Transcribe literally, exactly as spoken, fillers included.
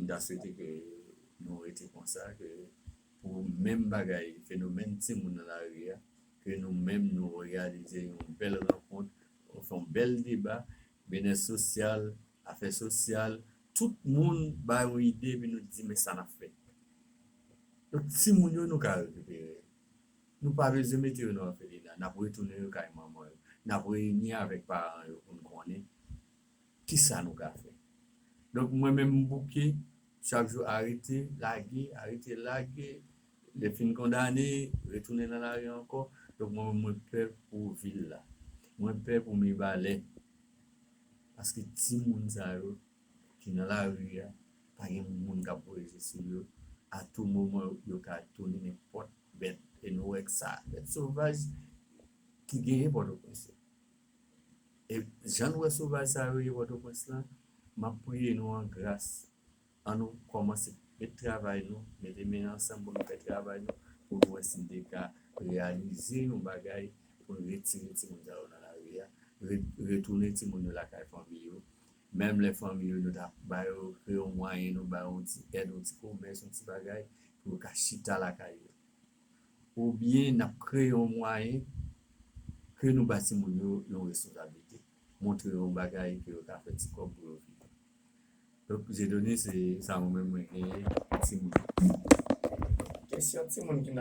M ta swete ke nou rete konsa, ke pou menm bagay, fenomèn timoun nan lari a, ke nou menm nou òganize yon bèl rankont, nou fè yon bèl deba, byenèt sosyal, afè sosyal, tout moun bay yon ide, epi nou di, men sa n ap fè. Donk, timoun yo, nou ka rekipere. Nou pa bezwen mete yo nan òfelina. N ap retounen yo kay manman yo. N ap reyini avèk paran yo pou n konnen kisa nou ka fè. Donk, mwen menm, m bouke, chak jou, arete, lage, arete, lage. Lè fin kondane, retounen nan lari ankò. Donk, mwen menm, mwen pè pou vil la. Mwen pè pou Mibalè. Paske timoun sa yo ki nan lari a, pa gen moun k ap voye je sou yo. A tou moman, yo ka tounen nenpòt bèt. E nou wè k sa, bèt sovaj ki genyen Pòtoprens yo. E jan n wè sovaj sa yo ye Pòtoprens lan, m ap priye nou an gras, ann nou kòmanse met travay nou, mete men ansanm pou nou fè travay nou, pou nou wè si n te ka reyalize yon bagay pou n retire timoun sa yo nan lari a, re-, retounen timoun yo lakay fanmi yo. Menm lè fanmi yo, nou ta ba yo, kreye yon mwayen, nou ba yo yon ti èd, yon ti komès, yon ti bagay, pou yo ka chita lakay yo. Oubyen n ap kreye yon mwayen ke nou ba timoun yo yon responsablite, montre yo yon bagay ke yo ka fè ti kòb pou yo viv. Donk, Dieudonné, se sa mwen menm mwen genyen, timoun. Kesyon timoun ki nan